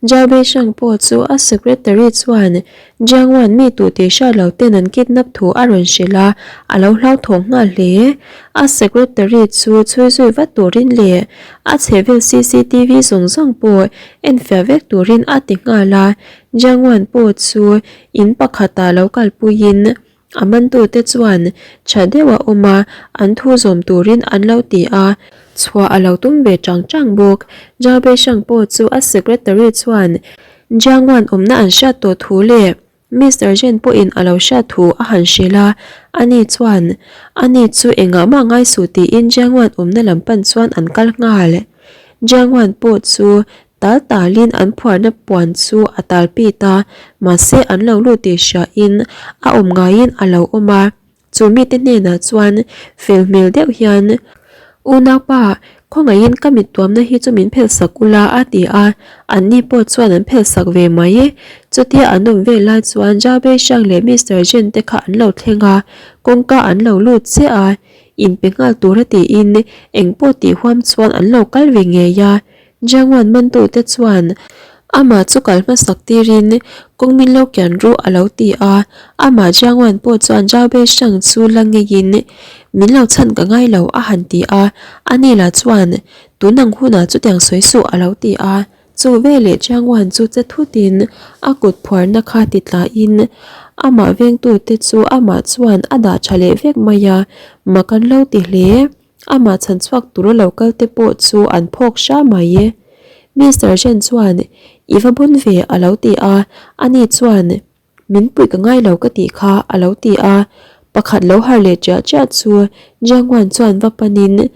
Zhao Beishang pawh chu a secretary chuan Jiang Wan mi tu tih hriat lo ten an kidnap thu a rawn hrilh a, a lo hlauthawng nghal hle. A secretary chu chhui zui vat turin leh a chhehvel cctv zawng zawng pawh enfiah vek turin a ti nghal a, Jiang Wan pawh chu in pakhatah lo kalpuiin A mantute chuan tha deuh a awm a, an thu zawm turin an lo ti a, chhuah a lo tum ve chang chang bawk. Zhao Beishang pawh chu a secretary chuan Jiang Wan awmna an hriat tawh thu leh Mister Zhen pawhin a lo hriat thu a han hrilh a, ani chuan ani chu engah mah ngai suh tiin Jiang Wan awmna lam pan chuan an kal nghal. Jiang Wan pawh chu Tal talin an phuarna puan chu a tal pit a, mahse an lo lut tih hriain a awm ngaiin a lo awm a. Chu mite hnenah chuan fel hmel deuh hian, Unaupa, khawngaihin ka mit tuamna hi chu min phelhsak ula a ti a, anni pawh chuan an phelhsak ve mai. Chutia an awm vel lai chuan Zhao Beishang leh Mister Zhen te kha an lo thleng a, kawngka an lo lut chiah a, inpe nghal tura tiin engpawh tih huam chuan an lo kal ve ngei a. Jiangwan mantute chuan amah chu kal hmasak tirin kawng min lo kian ru a lo ti a, amah Jiangwan pawh chuan Zhao Beishang chu la ngeiin min lo chhan ka ngai lo a han ti a, ani lah chuan tun ang hunah chutiang sawi suh a lo ti a, chu veleh Jiangwan chu che thutin a kut phuarna kha ti tlahin amah vengtute chu amah chuan a dah tha leh vek mai a, mak an lo ti hle. Amah chhan chhuak tura lo kal te pawh chu an phawk hra mai e. Mister Jen chuan, I va bun ve a lo ti a, ani chuan, Min puih ka ngai lo ka tih kha a lo ti a. Pakhat lo har leh chiah chiah chu Jiang Wan chuan va panin,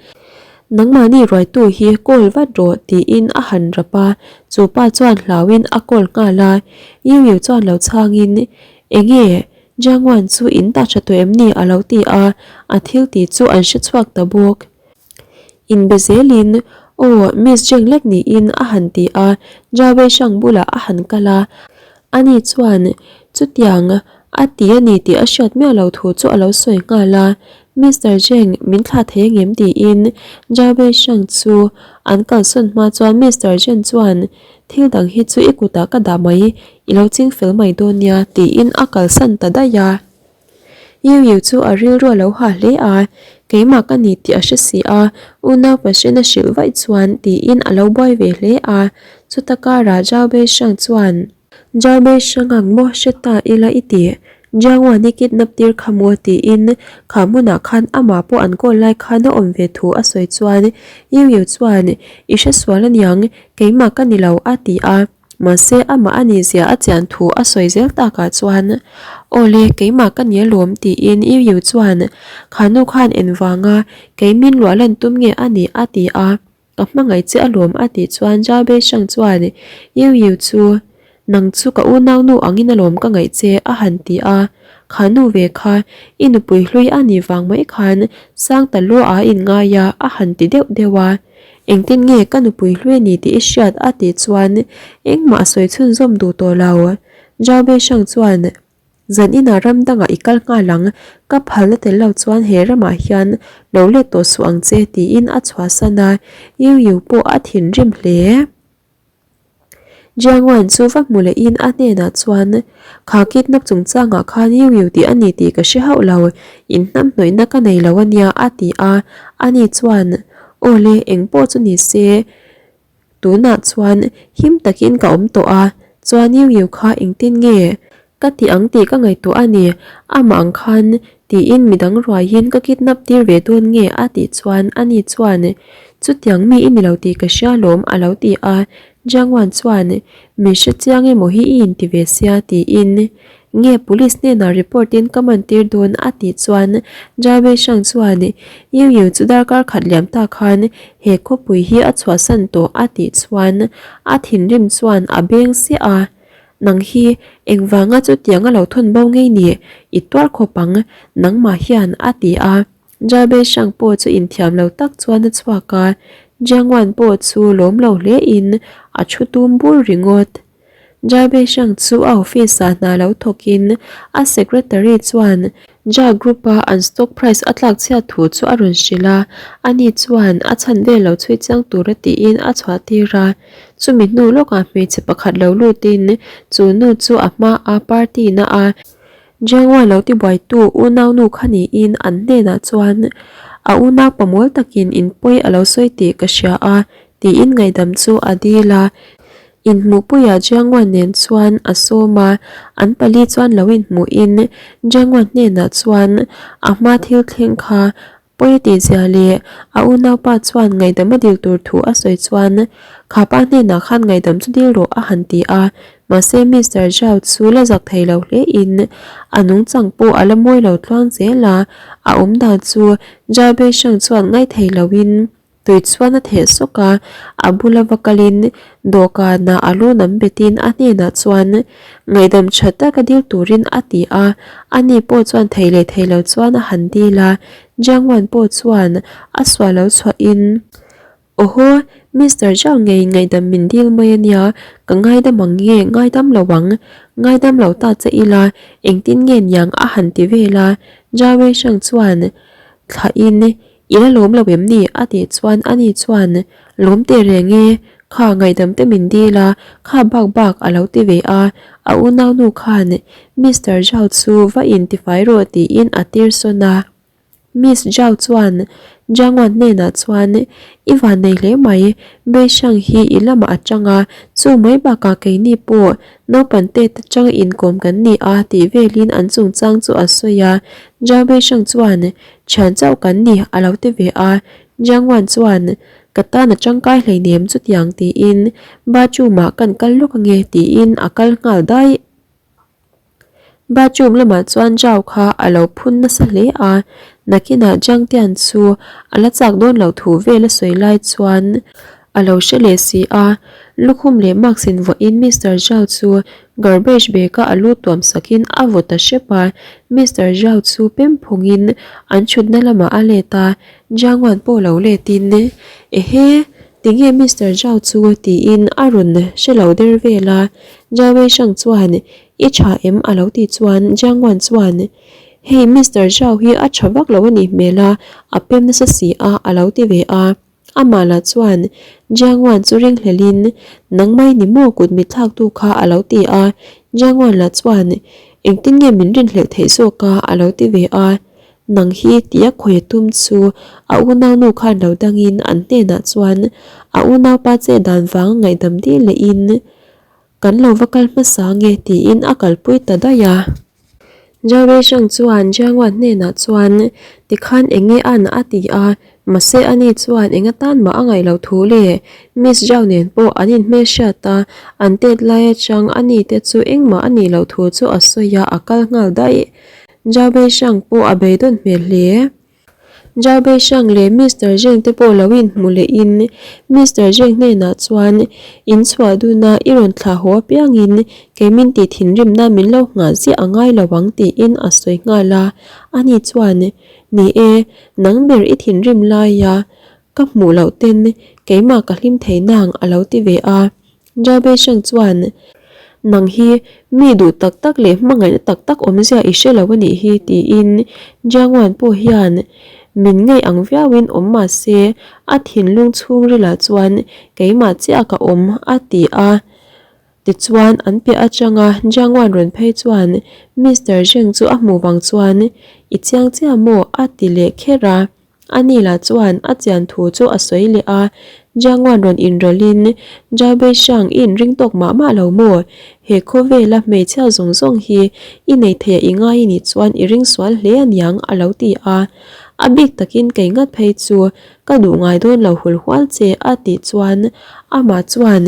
Nangmahni ruaitu hi call vat rawh tiin a han rap a, chu pa chuan hlauin a call nghal a. Yu Yu chuan lo chhangin, Enge? Jiangwan chu in ta tha tawh em ni a lo ti a, a thil tih chu an hre chhuak ta bawk. Inbe zelin, Aw, Miss Jeng lek niin a han ti a, Jia Weishang bulah a han kal a, ani chuan chutiang a ti a ni tih a hriat miah lo thu chu a lo sawi nghal a, Mister Jeng min thlah thei angem tiin Jia Weishang chu an kalsawn hma chuan Mister Jeng chuan Thil dang hi chu i kutah ka dah mai, i lo ching fel mai dawn nia, tiin a kalsan ta daih a. Yu Yu chu a rilru a lo ha hle a, Keimah ka ni tih a hre si a, unau Pashen a hrilh vaih chuan, tiin a lo buai ve hle a. Chuta karah Zhao Beishang chuan, Zhao Beishang ang maw hre ta ila i ti? Jiangwan i kidnap tir kha maw? tiin kha hmunah khan amah pawh an kawl lai khan a awm ve thu a sawi chuan Yu Yu chuan, I hre sual aniang, Keimah ka ni lo a ti a, mahse amah a nih zia a chian thu a sawi zel takah chuan Awle keimah ka ni alawm tiin Yu Yu chuan Kha nu khan engvanga kei min luah lan tum nge a nih a ti a, ka hmangaih che alawm a tih chuan Zhao Beishang chuan Yu Yu chu Nang chu ka unau nu angin alawm ka ngaih che a han ti a, kha nu ve kha i nupui hlui a nih vang mai khan sang ta lua a inngai a a han ti deuh deuh a. Engtin nge ka nupui hlui a ni tih i hriat a tih chuan engmah a sawi chhunzawm duh tawh lo. Zhao Beishang chuan Zan inah ram dangah i kal nghal ang, ka phalna tel lo chuan he ramah hian lo let tawh suh ang che tiin a chhuahsan a, Yu Yu pawh a thinrim hle. Jiangwan chu va hmu lehin a hnenah chuan, Kha kidnap chungchangah khan Yu Yu tih a ni tih ka hre hauh lo, inhnamhnawihna ka nei lo a nia a ti a. Ani chuan, Aw le, eng pawh chu ni se, tunah chuan him takin ka awm tawh a, chuan Yu Yu kha engtin nge Ka ti ang tih ka ngaihtuah a ni, amah ang khan tiin midang ruaiin ka kidnap tir ve dawn nge a tih chuan ani chuan chutiang mi i ni lo tih ka hria alawm a lo ti a, Jiangwan chuan min hre chiang emaw hi i inti ve sia tiin nge police hnenah report in ka man tir dawn a tih chuan Zhao Weishang chuan Yu Yu chu darkar khat liam ta khan he khawpui hi a chhuahsan tawh a tih chuan a thinrim chuan a beng siah a. Nang hi engvanga chutianga lo thawn bo ngei ni? I tuar khawp ang, nangmah hian a ti a. Jabe Shang pawh chu inthiam lo tak chuan a chhuak a, Jiangwan pawh chu lawm lo hle in a thu tum bur ringawt. Jabe Shang chu a office ah hna lo thawk in a secretary chuan. Ja Group a an stock price a tlak chhiat thu chu a rawn hrilh a, ani chuan a chhan vel lo chhui chiang tura tiin a chhuah tir a. Chumi hnu lawkah hmeichhe pakhat lo lutin chu nu chu a hma a party na a Jiangwa lo tibuaitu unaunu kha niin an hnenah chuan a unau pamawl takin inpawi a lo sawi tih ka hria a tiin ngaihdam chu a dil a. Inhmuhpuiah Jiangwa nen chuan a sawm a, an pali chuan lo inhmuhin Jiangwa hnenah chuan a hma thil thleng kha Pawi a tihzia leh a unaupa chuan ngaihdam a dil tur thu a sawi chuan kha pa hnenah khan ngaihdam chu dil rawh a han ti a, mahse Mister Zhao chu la zak thei lo hle in a nungchang pawh a la mawi lo tluang zel a, a awm dan chu Zhao Beisheng chuan ngaithei lo in tui chuan a theh sawk a, a bula va kalin dawhkanah a lu nam betin a hnenah chuan ngaihdam tha taka dil turin a ti a, ani pawh chuan thei leh thei lo chuan a han dil a, Jiang Wan pawh chuan a sual lo chhuahin Awhaw, Mister Zhao ngei ngaihdam min dil mai ania, ka ngaidam ang nge ngaidam lo ang, ngaidam lo ta che ila engtin nge niang a han ti vel a, Zhao Weisheng chuan thlahin I la lawm lo em ni? a tih chuan ani chuan lawm teh reng e, kha ngaihdam te min dil a, kha bak bak a lo ti ve a, a unaunu khan Mister Zhao chu va intifai rawh tiin a tir sawn a. Miss Zhao chuan Jiangwan hnenah chuan I vannei hle mai, Beishang hi i lamah a tang a, chu mai bakah keini pawh naupang te te tang inkawm kan ni a tih velin an chungchang chu a sawi a. Zhao Beishang chuan Thian chauh kan ni a lo ti ve a, Jiangwan chuan ka tan a tangkai hleinem chutiang tiin bathroom ah kan kal lawk ange tiin a kal nghal daih. Bathroom lamah chuan Zhao kha a lo phun nasa hle a, nakinah Jiangtian chu a la chak dawn loh thu vel a sawi lai chuan A lo hre leh si a, lukhum leh mask in vuahin Mister Zhao chu garbage bag a a lu tuam sakin a vaw ta hrep a, Mister Zhao chu pem phungin an thutna lamah a let a, Jiang Wan pawh lo letin, Ehe, tinge Mister Zhao chu tiin a rawn hre lo der vel a, Zhao Weishang chuan, I tha em? a lo tih chuan Jiang Wan chuan, Hei Mister Zhao hi a tha vak lo a nih hmel a, a pem nasa si a a lo ti ve a. Amah lah chuan Jiang Wan chu ringhlelin, Nang mai ni maw kut mit thlaktu kha a lo ti a. Jiang Wan lah chuan, Engtin nge min rinhlelh theih zawk a? a lo ti ve a. Nang hi tia khawi a tum chu a unaunu khan lo dangin an hnenah chuan a unaupa che dan vang ngaihdam dil lehin, Kan lo va kal hmasa nge tiin a kalpui ta daih a. Zhao Weisheng chuan Jiang Wan hnenah chuan tikhan eng nge an a ti a, mahse ani chuan eng atan mah a ngaih loh thu le. Miss Zhao nen pawh an inhmelhriat a, an tet lai atang ani te chu engmah a nih loh thu chu a sawi a, a kal nghal daih. Zhao Weisheng pawh a beidawn hmel hle. Zhao Beishang leh Mister Zheng te pawh lo inhmu lehin Mister Zheng hnenah chuan in chhuah dun a, i rawn thlah haw apiangin kei min tih thinrimna min lo nghah ziah a ngai lo ang tiin a sawi nghal a. Ani chuan, Ni e, nang ber i thinrim laia ka hmuh loh ten keimah ka hlim thei nang a lo ti ve a. Zhao Beisheng chuan, Nang hi mi duh tak tak leh hmangaihna tak tak awmzia i hre lo a nih hi tiin Jiang Wan pawh hian min ngaih ang viauin awm mah se a thinlung chhungrilah chuan keimah chiah ka awm a ti a. Tichuan an piah atanga Jiang Wan rawn phei chuan Mister Zheng chu a hmuh vang chuan I chiang chiah maw? a ti leh kher a. Ani lah chuan a chian thu chu a sawi leh a, Jiangwan rawn inrawlhin, Zhao Beishang i inring tawk mah mah lo maw? He khawvela hmeichhia zawng zawng hi i nei thei a i ngai i nih chuan i ring sual hle aniang a lo ti a. A bik takin kei ngat phei chu ka duh ngai dawn lo hul hual che a tih chuan amah chuan,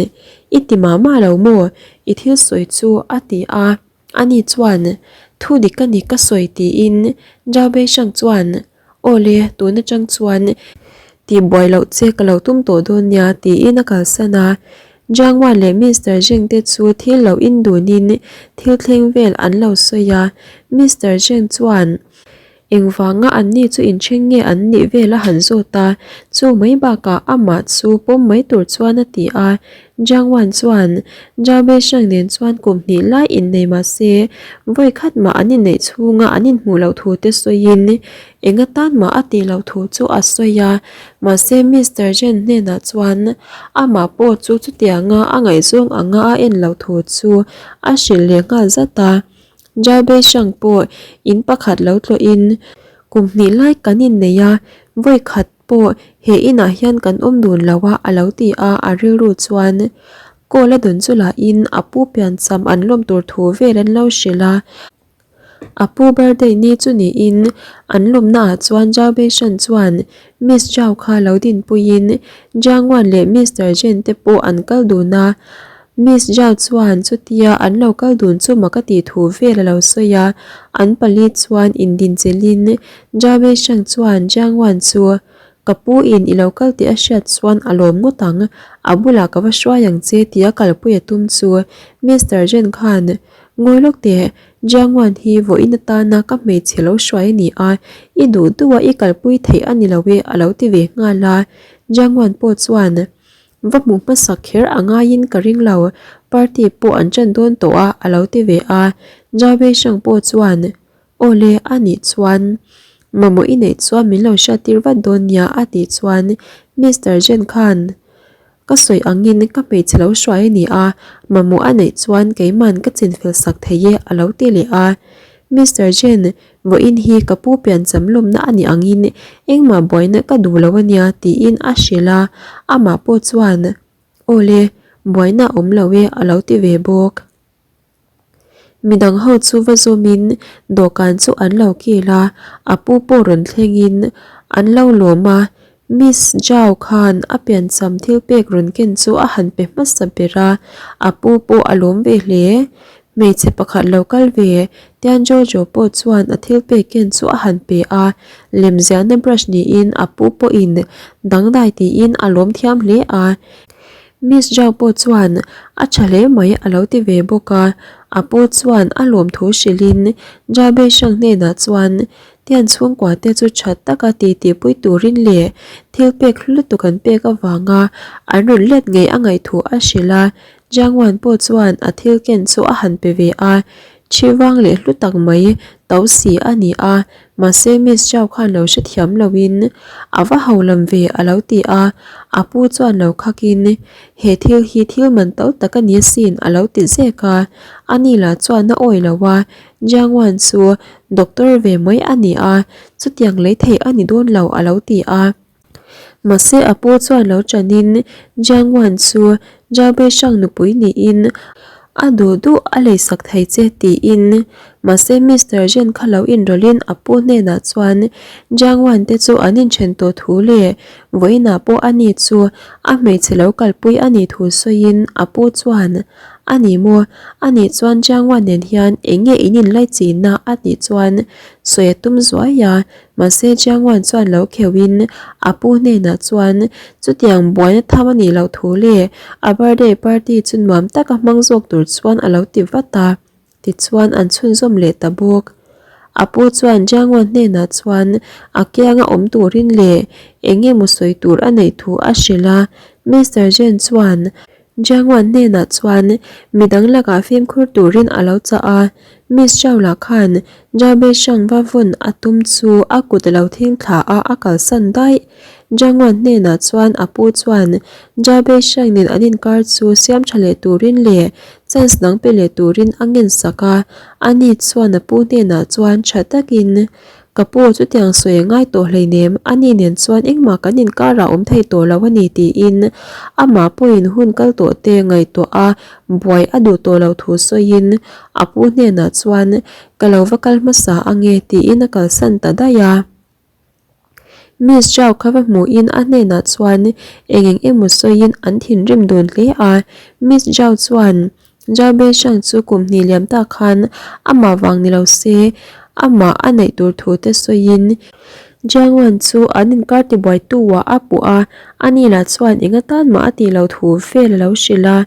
I ti mah mah lo maw? I thil sawi chu a ti a. Ani chuan, Thu dik a ni ka sawi tiin Zhao Beishang chuan, Aw le, tun atang chuan tihbuai loh che ka lo tum tawh dawn nia tiin a kalsan a. Jiang Wan leh Mister Zheng te chu thil lo indunin thil thleng vel an lo sawi a. Mister Zheng chuan. Engvanga anni chu inchheng nge an nih vel a han zawt a, chu mai bakah amah chu pawm mai tur chuan a ti a. Jiang Wan chuan Zhao Beisheng nen chuan kum hnih lai innei mah se vawi khat mah an inneih chhunga an inhmuh loh thu te sawiin eng atan mah a tih loh thu chu a sawi a. Mahse Mister Zhen hnenah chuan amah pawh chu chutianga a ngaihzawng anga a en loh thu chu a hrilh leh nghal zat a. Zhao Beisheng pawh in pakhat lo tlawhin kum hnih lai kan innei a, vawi khat pawh he inah hian kan awm dun lo a a lo ti a, a rilru chuan call a dawn chu lahin a pu piancham an lawm tur thu vel an lo hrilh a. A pu birthday ni chu niin an lawmna ah chuan Zhao Beishan chuan Miss Zhao kha lo dinpuiin Jiang Wan leh Mister Zhen te pawh an kal dun a. Miss Zhao chuan chutia an lo kal dun chu mak a tih thu vel a lo sawi a, an pali chuan indinchilhin Zhao Beishan chuan Jiang Wan chu Ka pu in i lo kal tih a hriat chuan a lawm ngawt ang, a bulah ka va hruai ang che tia kalpui a tum chu Mister Zhen khan Ngawi lawk teh, Jiang Wan hi vawiin atana ka hmeichhe lo hruai a ni a, i duh duh a i kalpui theih a ni lo e a lo ti ve nghal a. Jiang Wan pawh chuan va hmuh hmasak kher a ngaiin ka ring lo, party pawh an ṭan dawn tawh a a lo ti ve a. Zhao Weisheng pawh chuan Aw le, a nih chuan mamawh i neih chuan min lo hriattir vat dawn nia a tih chuan Mister Jen khan Ka sawi angin ka hmeichhe lo hruai a ni a, mamawh a neih chuan keiman ka chinfel sak thei e a lo ti leh a. Mister Jen, vawiin hi ka pu piancham lawmna a nih angin engmah buaina ka duh lo a nia tiin a hrilh a, amah pawh chuan Aw le, buaina a awm lo e a lo ti ve bawk. Midang ho chu va zawmin dawhkan chu an lo kil a, a pu pawh rawn thlengin an lo lawm a, Miss Zhao khan a piancham thil pek rawn ken chu a han pe hmasa ber a, a pu pawh a lawm ve hle. Hmeichhe pakhat lo kal ve Tian Jojo pawh chuan a thil pek ken chu a han pe a, lemziahna brush niin a pu pawhin dangdai tiin a lawm thiam hle a. Miss Zhao pawh chuan a tha hle mai a lo ti ve bawk a, a pu chuan a lawmthu hrilhin Zhao Beisheng hnenah chuan Tian chhungkua te chu tha taka titi pui turin leh thil pek hlu lutuk an pek avanga an rawn let ngei a ngaih thu a hrilh a, Jiang Wan pawh chuan a thil ken chu a han pe ve a, Thi vang leh hlu tak mai to si a ni a, mahse Miss Zhao khan lo hrethiam loin a va ho lam ve a lo ti a, a pu chuan lo khakin he thil hi thil man to tak a ni asin a lo ti zek a, ani lah chuan a awi lo a, Jiang Wan chu doctor ve mai a ni a, chutiang lei theih a ni dawn lo a lo ti a. Mahse a pu chuan lo ṭanin Jiang Wan chu Zhao Beishang nupui niin a duh duh a leisak thei che tiin mahse Mister Zhen kha lo inrawlhin a pu hnenah chuan Jiang Wan te chu an inṭhen tawh thu leh vawiinah pawh ani chu a hmeichhe lo kalpui a nih thu sawiin a pu chuan a ni maw anih chuan Jiang Wan nen hian eng nge in inlaichinna a tih chuan sawi a tum zuai a. Mahse Jiang Wan chuan lo kheuhin a pu hnenah chuan chutiang buaina tham a nih loh thu leh a birthday party chu nuam taka hmang zawk tur chuan a lo ti vat a, tichuan an chhunzawm leh ta bawk. A pu chuan Jiang Wan hnenah chuan a kianga awm turin leh eng emaw sawi tur a neih thu a hrilh a, Mister Zhen chuan Jiang Wan hnenah chuan midang lakah fimkhur turin a lo chah a, Miss Zhao lah khan Zhao Beishang va vawn a tum chu a kut a lo thing thla a, a kalsan daih. Jiang Wan hnenah chuan a pu chuan Zhao Beishang nen an inkar chu siam tha leh turin leh chance dang pe leh turin a ngen sak a, ani chuan a pu hnenah chuan tha takin Ka pu chutiang sawi a ngai tawh hleinem, ani nen chuan engmah kan inkarah awm thei tawh lo a ni tiin amah pawhin hun kal tawh te ngaihtuah a buai a duh tawh loh thu sawiin a pu hnenah chuan ka lo va kal hmasa ange tiin a kalsan ta daih a. Miss Zhao kha va hmuhin a hnenah chuan eng eng emaw sawiin an thinrim dun hle a, Miss Zhao chuan Zhao Beishang chu kum hnih liam tak khan amah vang ni lo se amah a neih tur thu te sawiin Jiang Wan chu an inkar tibuai tu ah a puh a, ani lah chuan eng atan mah a tih loh thu vel a lo hrilh a.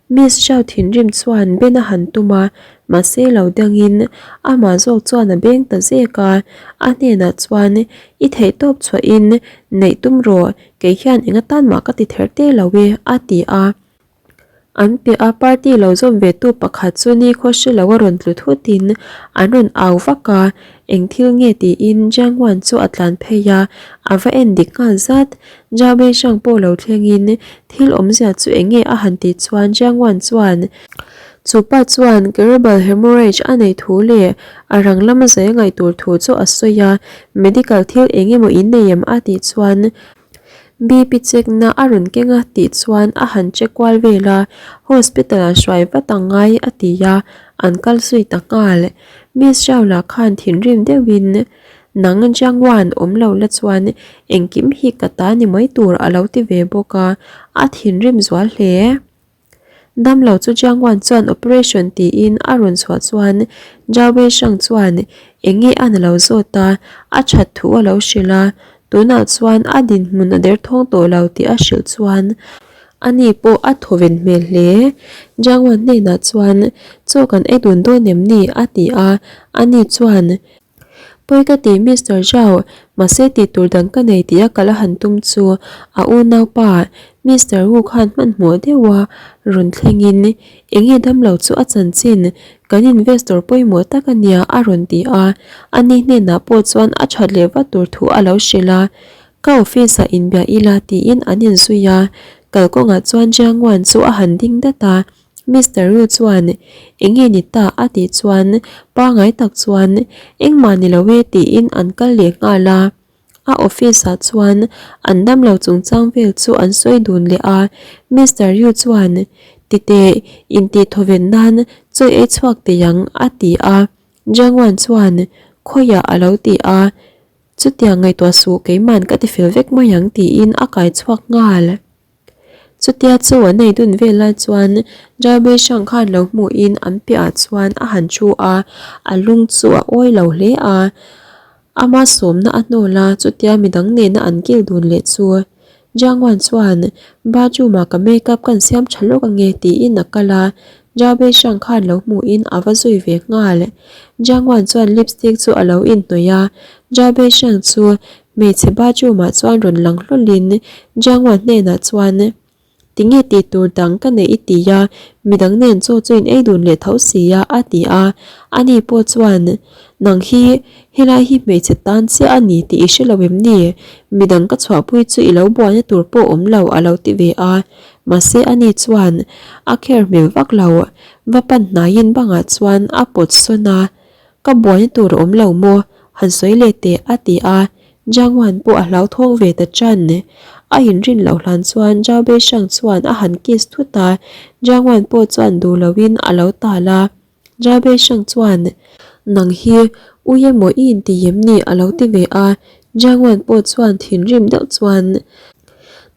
Miss Zhao thinrim chuan Ben a han tum a, mahse lo dangin amah zawk chuan a beng ta zek a, a hnenah chuan I theihtawp chhuahin neih tum rawh, kei hian eng atan mah ka ti ther te lo e, a ti a. An piah a party lo zawm ve tu pakhat chu nikhaw hre lo a rawn tlu thutin an rawn au vak a, eng thil nge tiin Jiang Wan chu a tlan phei a, a va en dik nghal zat. Zhao Beixiang pawh lo thlengin thil awmzia chu eng nge a han tih chuan Jiang Wan chuan chu pa chuan cerebral hemorrhage a neih thu leh a rang lama zai a ngaih tur thu chu a sawi a, medical thil eng emaw in nei em a tih chuan BP check na a rawn keng a tih chuan a han check kual vel a, hospital ah hruai vat ang ngai a ti a, an kal zui ta nghal. Miss Zhao lah khan thinrim deuhin nang Jiangwan awm lo la chuan engkim hi ka ta ni mai tur a lo ti ve bawk a, a thinrim zual hle. Damlo chu Jiangwan chuan operation tiin a rawn chhuah chuan Zhao Weishang chuan eng nge a na lo zawt a, a that thu a lo hrilh a, tunah chuan a dinhmun a derthawng tawh lo tih a hrilh chuan ani pawh a thawven hmel hle. Jiangwan hnenah chuan chaw kan ei dun dawn em ni? a ti a, ani chuan Pawi ka ti Mister Zhao, mahse tih tur dang ka nei tih a kal a han tum chu a unaupa Mister Wu khan hmanhmawh deuha rawn thlengin enge damlo chu a chanchin kan investor pawimawh tak a nia a rawn ti a, ani hnenah pawh chuan a that leh vat tur thu a lo hrilh a, ka office ah inbia ila tiin an inzui a, kalkawngah chuan Jiang Wan chu a han ding dat a. Mister Ru chuan, Enge ni ta? a tih chuan pangai tak chuan, Engmah ni lo e tiin an kal leh nghal a. A office ah chuan an damlo chungchang vel chu an sawi dun leh a. Mister Ru chuan, Titeh, intih thawven nan chawi ei chhuak teh ang a ti a. Jiang Wan chuan, Khawiah a lo ti a. Chutiang ngaihtuah suh keiman ka tifel vek mai ang tiin a kai chhuak nghal. Chutia chu an ei dun vel lai chuan Jabei hrang khan lo hmuhin an piahah chuan a han thu a, a lung chu a awi lo hle a. Ama sawmna a hnawl a, chutia midang nena an kil dun leh chu Jiangwan chuan bathroom ah ka makeup kan siam tha lawk ange tiin a kal a, Jabei hrang khan lo hmuhin a va zui ve nghal. Jiangwan chuan lipstick chu a lo inhnawih a, Jabei hrang chu Hmeichhe bathroom ah chuan rawn lang hlawlhin Jiangwan hnenah chuan, Tinge tih tur dang ka neih i ti a, midang nen chaw chu in ei dun leh tho si a, a ti a. Ani pawh chuan, Nang hi helai hi hmeichhe tan chiah a ni tih i hre lo em ni? Midang ka chhuahpui chu i lo buaina tur pawh awm lo, a lo ti ve a. Mahse ani chuan a care hmel vak lo, va pan hnaiin bangah chuan a pawt sawn a. Ka buaina tur a awm lo maw? Han sawi leh teh a ti a, Jiang Wan pawh a hlauthawng ve ta ṭan. A inrin loh hlan chuan Zhao Beishang chuan a han kiss thut a, Jiang Wan pawh chuan duh loin a lo tal a. Zhao Beishang chuan, Nang hi ui emaw i inti em ni? a lo ti ve a, Jiang Wan pawh chuan thinrim deuh chuan,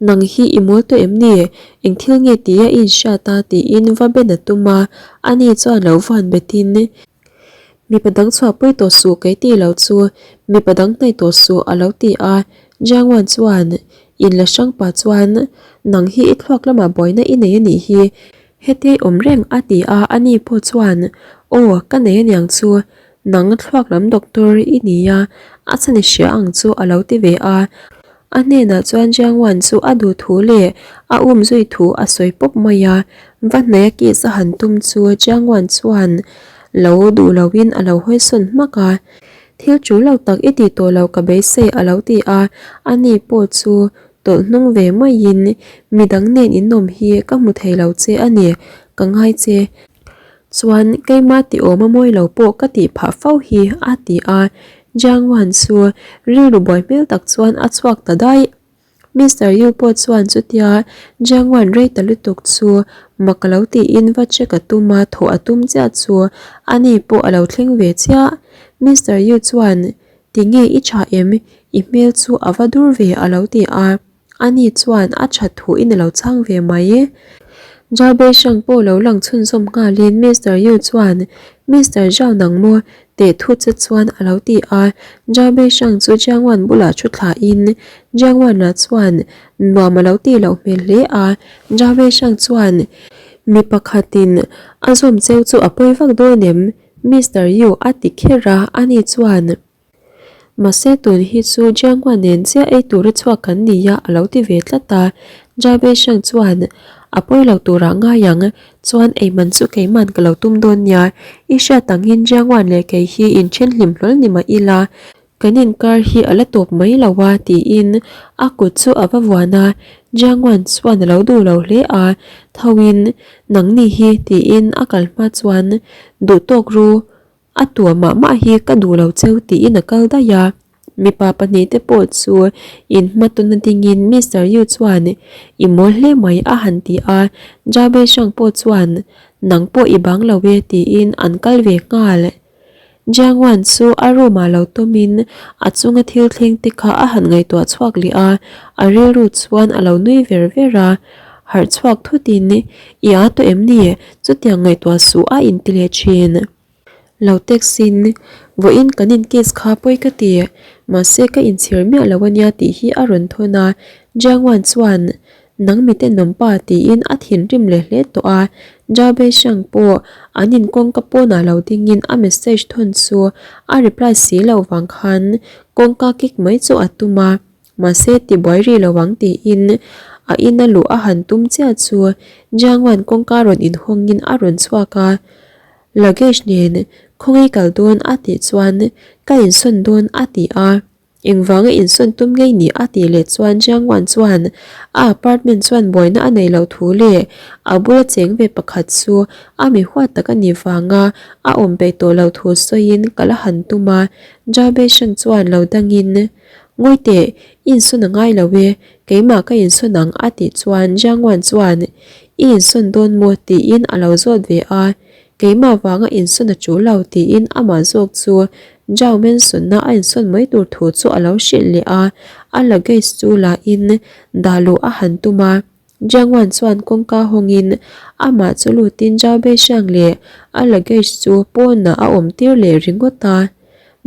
Nang hi i mawl tawh em ni? Eng thil nge tia i inhriat a? tiin va ben a tum a, ani chuan lo van betin, Mipa dang chhuahpui tawh suh kei tih lo chu mipa dang hnaih tawh suh a lo ti a, Jiang Wan chuan in la hrang pah chuan nang hi i thluak lamah buaina i nei a nih hi, hetia i awm reng a ti a, ani pawh chuan aw ka nei aniang chu nang thluak lam doctor i ni a, a chhan i hria ang chu a lo ti ve a. A hnenah chuan Jiang Wan chu a duh thu leh a um zui thu a sawi pawp mai a, va hnaia kiss a han tum chu Jiang Wan chuan lo duh loin a lo hawisawn hmak a, Thil tul lo tak i tih tawh lo ka beisei a lo ti a, ani pawh chu tawlh hnung ve maiin midang nen inawm hi ka hmu thei lo che a ni, ka ngai che. Chuan keimah ti awm a mawi lo pawh ka tih phah fo hi a ti a, Jiang Wan chu rilru buai hmel tak chuan a chhuak ta daih. Mister Yu pawh chuan chutia Jiang Wan rei ta lutuk chu mak a lo tiin va check a tum a, thawh a tum chiah chu ani pawh a lo thleng ve chiah. Mister Yu chuan Tinge i tha em? I hmel chu a va dur ve a lo ti a. Ani chuan a that thu in a lo chhang ve mai. Zhao Beishang pawh lo lang chhunzawm nghalin Mister Yu chuan, Mister Zhao nang maw? teh thu che chuan a lo ti a. Zhao Beishang chu Jiang Wan bulah thu thlain Jiang Wan-a chuan nuam a lo tih loh hmel hle a. Zhao Beishang chuan. Mi pakhatin a zawm cheu chu a pawi vak dawn em? Mister Yu a ti kher a, ani chuan, Mahse tun hi chu Jianghua nen chiah ei tura chhuak kan ni a a lo ti ve tlat a. Jia Beisheng chuan, A pawi lo turah ngai ang, chuan ei man chu keiman ka lo tum dawn nia. I hriat angin Jianghua leh kei hi inthen hlim hlawl ni mah ila, kan inkar hi a la tawp mai lo a tiin a kut chu a va vuan a. Jianghua chuan a lo duh lo hle a, Thoin, nangni hi tiin a kal hma chuan, Duh tawk ru, A tua mah mah hi ka duh lo cheu tiin a kal daih a, mipa pahnihte pawh chu inhmatawna dingin Mister Yu chuan i mawl hle mai a han ti a, Zhao Beishang pawh chuan nang pawh i bang lo e tiin an kal ve nghal. Jiang Wan chu a room ah lo tawmin a chunga thil thleng te kha a han ngaihtuah chhuak leh a, a rilru chuan a lo nui ver ver a, harh chhuak thutin i â tawh em ni? Chutiang ngaihtuah suh a inti leh thin. Lo taxi-in vawiin kan in case kha pawi ka ti, mahse ka inchhir miah lo ania tih hi a rawn thawn a, Jiang Wan chuan Nang mi tenawm pa tiin a thinrim leh hle tawh a, Zhao Beishang pawh an in kawngka pawnah lo dingin a message thawn chu a reply si loh vang khan kawngka kick mai chu a tum a. Mahse tibuai rih lo ang tiin a ina luh a han tum chiah chu Jiangwan kawngka rawn inhawngin a rawn chhuak a, luggage nen khawngaih kal dawn a tih chuan ka insawn dawn a ti a, engvanga insawn tum ngei ni a tih leh chuan Jiangwan chuan a apartment chuan buaina a nei lo thu leh a bula cheng ve pakhat chu a mi huat tak a nih vanga a awm peih tawh lo thu sawiin ka la han tum a, Zhao Beisheng chuan lo dangin. Ngawi teh, i insawn a ngai lo e, keimah ka insawn ang a tih chuan Jiang Wan chuan I insawn dawn maw? tiin a lo zawt ve a, keimah vanga insawn a tul lo tiin amah zawk chu Zhao Mensunna a insawn mai tur thu chu a lo hrilh leh a, a luggage chu la in dah luh a han tum a. Jiang Wan chuan kawngka hawngin amah chu lutin Zhao Beishiang leh a luggage chu pawnah a awm tir leh ringawt a.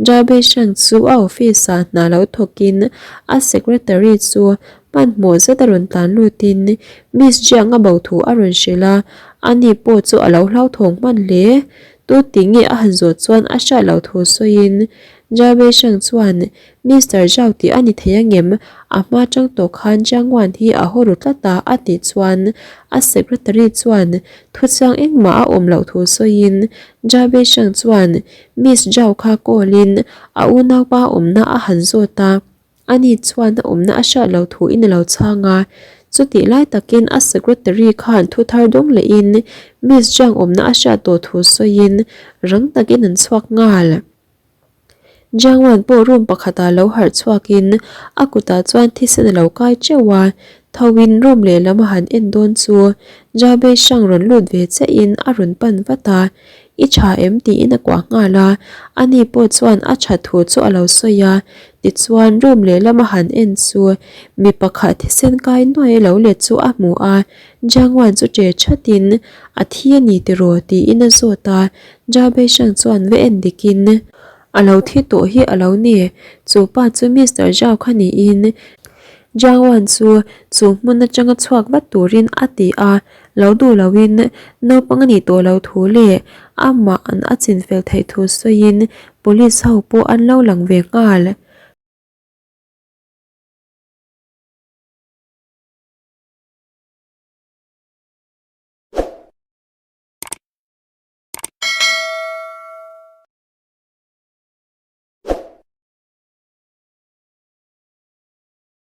Zhao Beishiang chu a office ah hna lo thawkin a secretary chu hmanhmawh zet a rawn tlan lutin Miss Jiang a bo thu a rawn hrilh a, ani pawh chu a lo hlauthawng hman hle. Tu ti nge a han zawh chuan a hriat loh thu sawiin Zhao Beishiang chuan Mister Zhao tih a ni thei angem? A hma tang tawh khan Jiang Wan hi a haw ru tlat a, a tih chuan a secretary chuan thuchiang engmah a awm loh thu sawiin Zhao Beisheng chuan Miss Zhao kha call in a unaupa awmna a han zawt a, ani chuan a awmna a hriat loh thu in a lo chhang a, chutih lai takin a secretary khan thu thar dawng lehin Miss Jiang awmna a hriat tawh thu sawiin rang takin an chhuak nghal. Jiangwan pawh room pakhatah lo harh chhuakin a kutah chuan thisen a lo kai teuh a, thoin room lehlam a han en dawn chu Zhao Beishang rawn lut ve chiahin a rawn pan vat a, I tha em? tiin a kuah nghal a, ani pawh chuan a tha thu chu a lo sawi a, tichuan room lehlam a han en chu mi pakhat thisen kai nuai lo let chu a hmu a, Jiangwan chu che thatin a thi a ni tiraw? tiin a zawt a, Zhao Beishang chuan va en dikin, A lo thi tawh hi a lo ni, chu pa chu Mister Zhao kha niin Jiang Wan chu chu hmun atanga chhuak vat turin a ti a, lo duh loin naupang a nih tawh lo thu leh amah an a chinfel theih thu sawiin police ho pawh an lo lang ve nghal.